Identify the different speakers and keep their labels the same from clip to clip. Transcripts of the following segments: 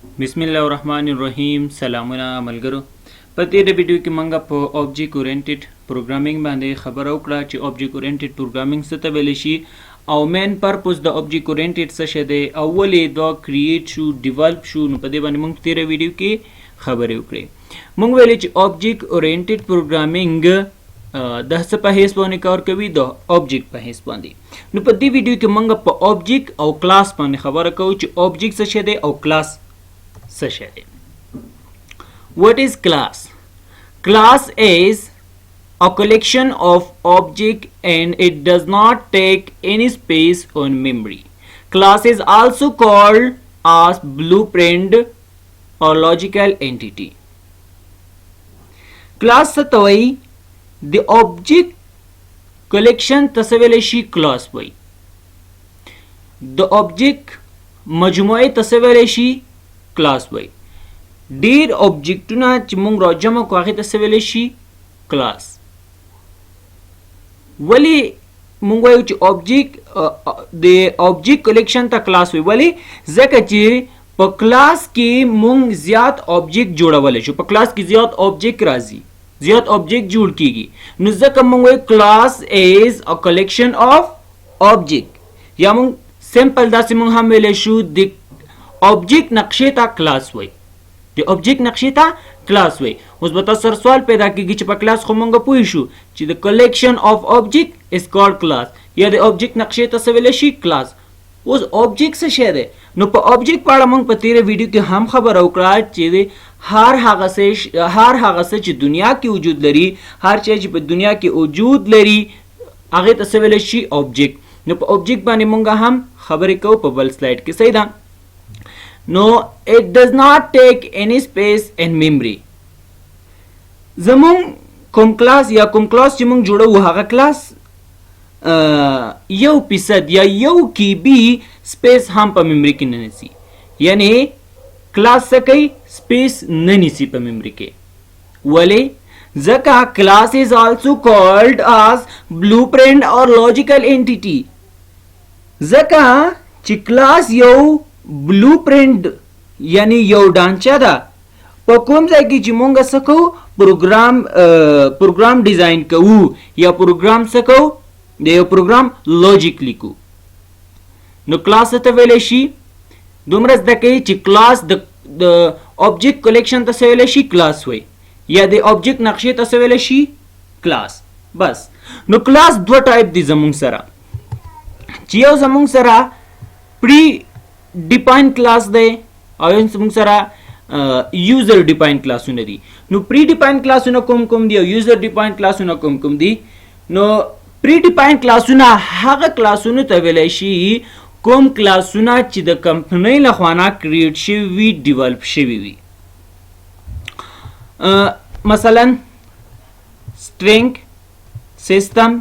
Speaker 1: بسم الله الرحمن الرحیم. سلامونه ملګرو. په تیره ویډیو کې مونږ په object oriented programming باندې خبره وکړه چې object oriented programming څه ته ویل شي او main purpose د object oriented څه شی دی او ولې دا create شو، develop شو. نو په دې باندې مونږ تیره ویډیو کې خبرې وکړې. مونږ ویلې چې object oriented programming د څه په حیث باندې کار کوي؟ د object په حیث باندې. نو په دې ویډیو کې مونږ په object او کلاس باندې خبره کوو چې object څه شی دی او کلاس څه شی دی. What is class? Class is a collection of object and it does not take any space on memory. Class is also called as blueprint or logical entity. Class څه ته وایي؟ د object collection ته څه ویلی شي؟ کلاس وایي. د object مجموعې ته څه ویلی شي؟ کلاس وایي. ډیر object ونه چې مونږ راجمع کو، هغې ته څه ویلی شي؟ کلاس. ولی مونږ وایو چې object د object collection ته کلاس وایي؟ ولی؟ ځکه چې په کلاس کې مونږ زیات object جوړولی شو. په کلاس کې زیات object راځي، زیات object جوړ کیږي. نو ځکه مونږ وایو class is a collection of object. یا مونږ simple داسې مونږ هم ویلی شو، د object نقشې ته کلاس وایي. د object نقشې ته کلاس وایي. اوس به تاسو سره سوال پیدا کیږي چې په کلاس خو مونږ پوه شو چې د collection of object is called class یا د object نقشې ته څه ویلی شي؟ کلاس. اوس object څه شی دی؟ نو په object په اړه مونږ په تیره ویډیو کې هم خبره وکړه چې هر هغه څه چې دنیا کې وجود لري، هر شی چې په دنیا کې وجود لري، هغه ته څه ویلی شي؟ Object. نو په object باندې مونږ هم خبرې کوو په بل slide کې، صحیح ده؟ نو it does not take any space in memory. زمون کوم کلاس یا کوم کلاس چې مونږ جوړو، هغه کلاس 1% یا 1 KB space هم په memory کې نه نیسي. یعنی کلاس څه کوي؟ Space نه نیسي په memory کې. ولی؟ ځکه class is also called as blueprint or logical entity. ځکه چې کلاس یو blueprint یعنی یو ډانچه ده، په کوم ځای کې چې مونږ څه کوو؟ پروګرام design کوو یا پروګرام څه کوو، د یو پروګرام logic لیکو. نو کلاس ته ویلی شي؟ دومره زده کوي چې کلاس د object collection ته څه ویلی شي؟ کلاس وایي. یا د object نقشې ته څه ویلی شي؟ کلاس. بس. نو کلاس دوه ټایپ دي زمونږ سره، چې یو زمونږ سره pre define class دی او یو زمونږ سره user define کلاسونه دي. نو pre define کلاسونه کوم کوم دي او user define کلاسونه کوم کوم دي؟ نو pre define کلاسونه هغه کلاسونو ته ویلی شي کوم کلاسونه چې د کمپنۍ له خوا نه create شوي وي، develop شوي وي. مثلا string، system،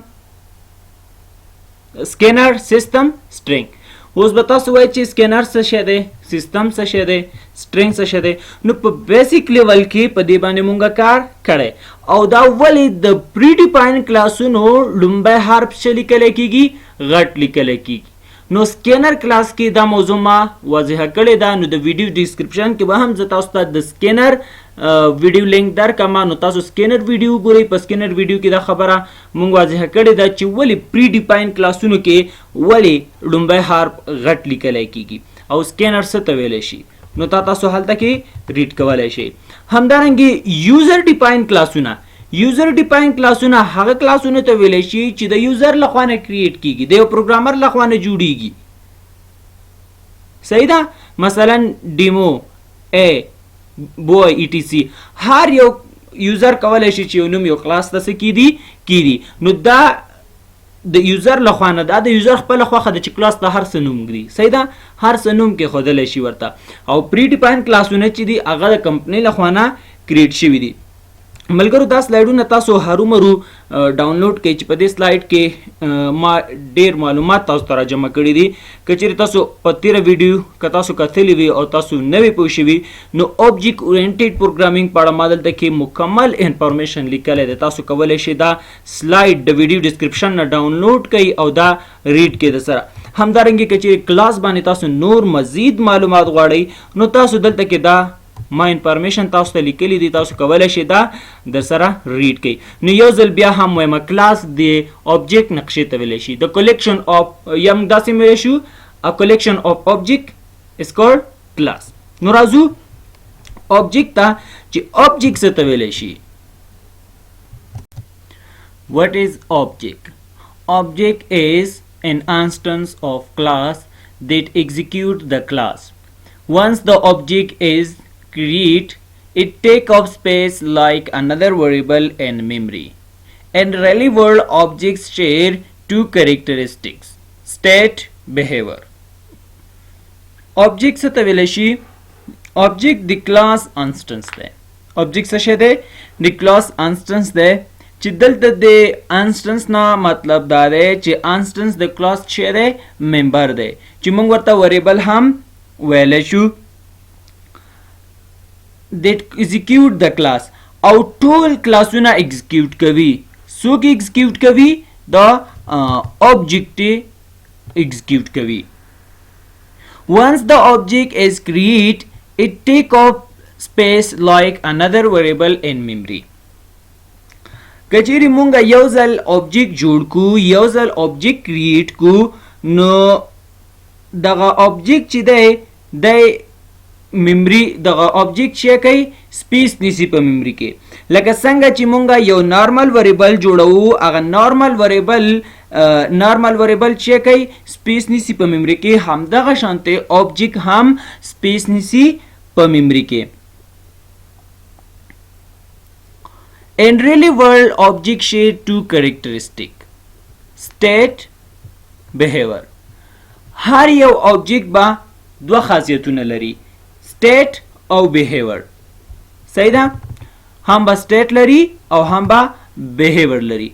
Speaker 1: scanner، system، string. اوس به تاسو وایئ چې سکینر څه شی دی، سیستم څه شی دی، string څه شی دی؟ نو په basic level کې په دې باندې مونږ کار کړی. او دا ولې د pre define کلاسونو لومبی حرف څه لیکل کیږي؟ غټ لیکل کیږي. نو scanner class کې دا موضوع ما واضحه کړې ده. نو د ویډیو description کې به هم زه تاسو ته د scanner video link درکم، نو تاسو scanner video وګورئ. په scanner video کې دا خبره مونږ واضحه کړې ده چې ولې pre define کلاسونو کې ولې لومبی حرف غټ لیکل کیږي او سکینر څه ته ویلی شي. نو تاسو هلته کې read کولای شئ. همدارنګه user define کلاسونه. User define کلاسونه هغه کلاسونه ته ویلی شي چې د user لخوا نه create کیږي، د یو programmer لخوا نه جوړیږي، صحیح ده؟ مثلا demo، a، boy، etc. هر یو user کولای شي چې یو نوم یو کلاس ته څه کیدي کیدي. نو دا د user لخوا نه، دا د user خپل خوښه ده چې کلاس ته هر څه نوم ږدي، صحیح ده؟ هر څه نوم کې ښودلی شي ورته. او pre define کلاسونه چې دي، هغه د کمپنۍ لخوا نه create شوي دي. ملګرو، دا سلایډونه تاسو هرومرو ډاونلوډ کړئ چې په دې سلایډ کې ما ډیر معلومات تاسو ته راجمع کړي دي. که چیرې تاسو په تیره ویډیو که تاسو کتلې وي او تاسو نه وي پوه شوي، نو object oriented programming په اړه ما دلته کې مکمل information لیکلی دی. تاسو کولی شئ دا slide د ویډیو description نه ډاونلوډ کړئ او دا read کړئ د سره. همدارنګه که چیرې کلاس باندې تاسو نور مزید معلومات غواړئ، نو تاسو دلته کې دا ما information تاسو ته لیکلی دی، تاسو کولی شئ دا د سره read کړئ. نو یو ځل بیا هم وایم، کلاس د object نقشې ته ویلی شي، د collection of، یا موږ داسې ویلی شو، a collection of object is called class. نو راځو object ته چې object څه ته ویلی شي. What is object? Object is an instance of class that execute the class. Once the object is create, it take up space like another variable in memory. In really world, objects share two characteristics: state, behavior. Object څه ته ویلی شي؟ Object د class instance دی. Object څه شی دی؟ د class instance دی، چې دلته د instance نه مطلب دا دی چې instance د class چې دی، member دی، چې موږ ورته variable هم ویلی شو، that execute the class، او ټول کلاسونه execute کوي. څوک execute کوي؟ دا object execute کوي. Once the object is create, it take up space like another variable in memory. کچېرې مونږ یو ځل object جوړ کو، یو ځل object create کو، نو دغه object چې دی، د memory دغه object چې کوي، space نیسي په memory کې، لکه څنګه چې مونږ یو normal variable جوړو، هغه normal variable چې کوي، space نیسي په memory کې، همدغه شانته object هم space نیسي په memory کې. In really world, object share two characteristic: state, behavior. هر یو object به دوه خاصیتونه لري، state او behavior. صحیح ده؟ هم به state لري او هم به behavior لري.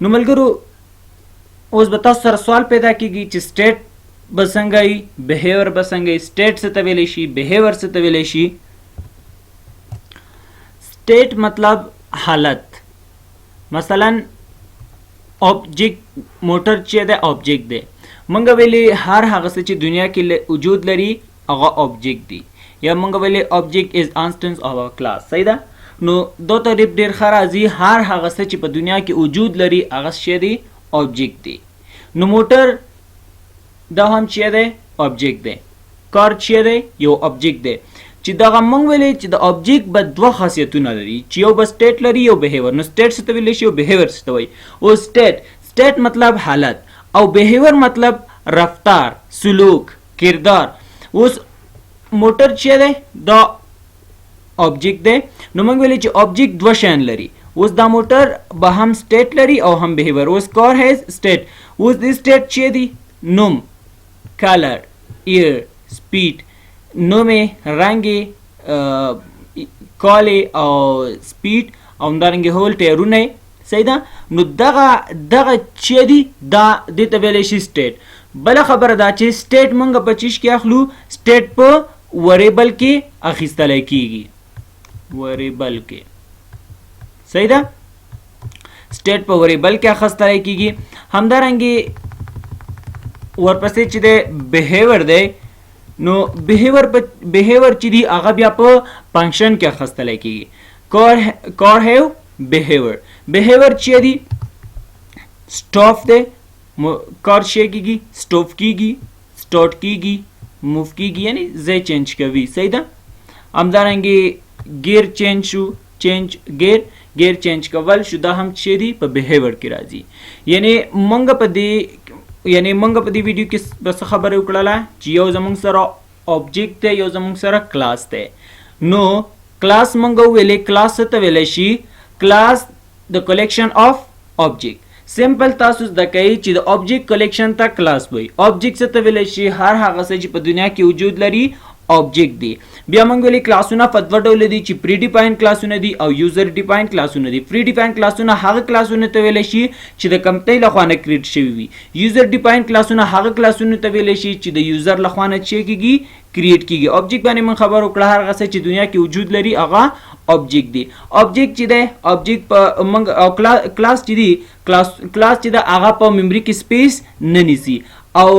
Speaker 1: نو ملګرو، اوس به تاسو سره سوال پیدا کیږي چې state به څنګه وي، behavior به څنګه وي، state څه ته ویلی شي، behavior څه ته ویلی شي؟ State مطلب حالت. مثلا object موټر چې ده، object دی. مونږ ویلي هر هغه څه چې دنیا کې وجود لري، هغه object دی، یا مونږ ویلي object is instance of a class. صحیح ده؟ نو دا تعریف ډیر ښه راځي. هر هغه څه چې په دنیا کې وجود لري، هغه څه دی؟ Object دی. نو موټر دا هم چې دی، object دی. Car چې دی، یو object دی، چې دغه مونږ ویلې چې د object به دوه خاصیتونه لري، چې یو به state لري، یو behavior. نو state څه ته ویلی شي او behavior څه ته وایي؟ او state مطلب حالت او behavior مطلب رفتار، سلوک، کردار. اوس موټر چې دی، دا object دی. نو موږ ویلې چې object دوه شیان لري. اوس دا موټر به هم state لري او هم behavior. اوس car has state. اوس د state چې دی، نوم، color، year، speed، نوم، رنګ، کال او speed او همدارنګه هول ټیرونه. صحیح ده؟ نو دغه چې دی، دا دې ته ویلی شي state. بله خبره دا چې state مونږ په چیش کې اخلو؟ State په variable کې اخیستلی کیږي، variable کې. صحیح ده؟ State په variable کې اخیستلی کیږي. همدارنګه ورپسې چې دی، behavior دی. نو behavior په behavior چې دی، هغه بیا په function کې اخیستلی کیږي. Car have behavior. Behavior چې دی، stop دی. Car چې کیږي، stop کیږي، start کیږي، move کیږي، یعنی ځای change کوي. صحیح ده؟ همدارنګه gear change شو، change gear، gear change کول شو، دا هم چې دی، په behavior کې راځي. یعنی مونږ په دې ویډیو کې بس خبره وکړله چې یو زمونږ سره object دی، یو زمونږ سره کلاس دی. نو کلاس مونږ ویلې، کلاس څه ته ویلی شي؟ Class the collection of object. Simple تاسو زده کوئ چې د object collection ته کلاس وایي. Object څه ته ویلی شي؟ هر هغه څه چې په دنیا کې وجود لري، Object دی. بیا موږ ویلي کلاسونه په دوه ډوله دي چې پری ډیفاین کلاسونه دي او یوزر ډیفاین کلاسونه دي. پری ډیفاین کلاسونه هغه کلاسونه ته ویل شي چې د کمپنۍ لخوا نه create شوي وي. User define کلاسونه هغه کلاسونه ته ویل شي چې د user لخوا نه چې کیږي، create کیږي. Object باندې موږ خبر وکړه، هر هغه څه چې دنیا کې وجود لري هغه object دی. Object چې دی، object په موږ او کلاس چې دی، کلاس چې ده هغه په memory کې space نه نیسي او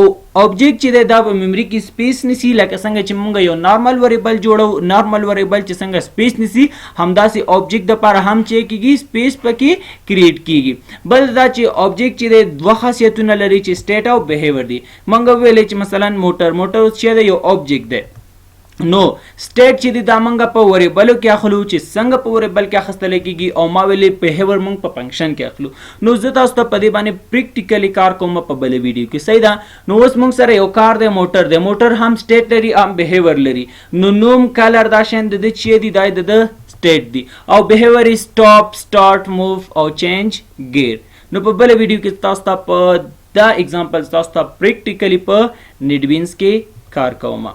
Speaker 1: object چې دی دا په memory کې space نیسي. لکه څنګه چې موږ یو normal variable جوړو، normal variable چې څنګه space نیسي، همداسې object د پاره هم چې کیږي، space پکې create کیږي. بل دا چې object چې دی دوه خاصیتونه لري چې state او behavior دي. موږ ویلې چې مثلا موټر چې دی یو object دی، نو state چې دی دا مونږ په variable کې اخلو چې څنګه په variable کې اخستل کیږي، او ما ویلې behavior مونږ په function کې اخلو. نو زه تاسو ته په دې باندې practically کار کوم په بل ویډیو کې، صحیح ده؟ نو اوس مونږ سره یو کار دی، موټر دی. موټر هم state لري، هم behavior لري. نو نوم، color، دا شین د چې دی دا د state دی او behavior stop، start، move او change gear. نو په بل ویډیو کې تاسو ته په دا example تاسو ته practically په NetBeans کې کار کوم.